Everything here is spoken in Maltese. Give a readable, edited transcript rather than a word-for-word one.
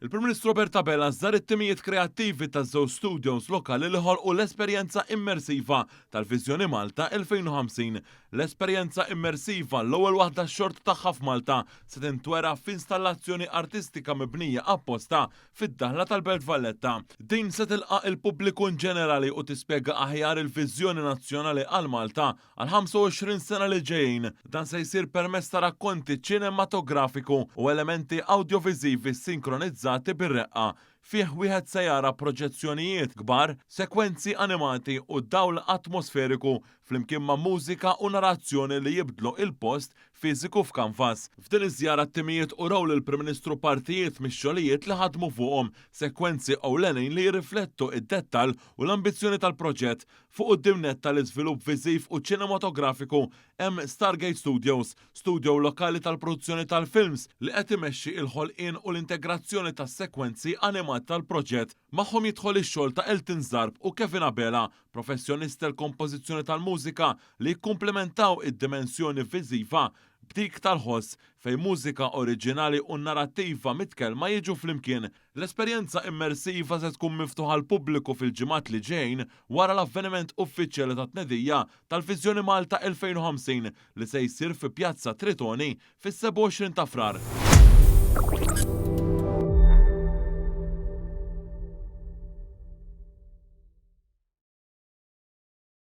Il-Prim Ministru Robert Abela żar it-timijiet kreattivi taż-żewġ studios lokali li ħolqu l-esperjenza immersiva tal-Viżjoni Malta 2050. L-esperjenza immersiva, l-ewwel waħda x-xorta tagħha f'Malta, se tintwera f'installazzjoni artistika mibnija apposta fid-daħla tal-Belt Valletta. Din se tilqa' il-pubbliku inġenerali u tispjega aħjar il-viżjoni nazzjonali għal Malta Għall-25 sena li ġejjin, dan se jsir permezz ta' rakkonti ċinematografiku u elementi awdjoviżivi sinkronizzati bir-reqqa. Fih wieħed se jara proġezzjonijiet kbar, sekwenzi animati u dawl atmosferiku flimkien ma' mużika u narazzjoni li jibdlu il-post fiżiku f'kanvas. F'din iż-żjara t-timijiet urew lill-Prim Ministru partijiet mix-xogħlijiet li ħadmu fuqhom, sekwenzi ewlenin li jirriflettu d-dettall u l-ambizzjoni tal-proġett. Fuq quddiem nett tal-iżvilupp viżiv u ċinematografiku hemm Stargate Studios, studio lokali tal-produzzjoni tal-films li qed imexxi l-ħolqien u l-integrazzjoni tas-sekwenzi animati tal-proġett. Magħhom jidħol ix-xogħol ta' Elton Zarb u Kevin Abela, professjonisti tal-kompożizzjoni tal-mużika li jikkumplementaw id-dimensjoni viżiva b'dik tal-ħoss, fejn mużika oriġinali u narrattiva mitkellma jiġu flimkien. L-esperjenza immersiva se tkun miftuħa għall-pubbliku fil-ġimgħat li ġejjin wara l-avveniment uffiċjali tat-tnedija tal-Viżjoni Malta 2050 li se jsir fi Pjazza Tritoni fis-27 ta' Frar.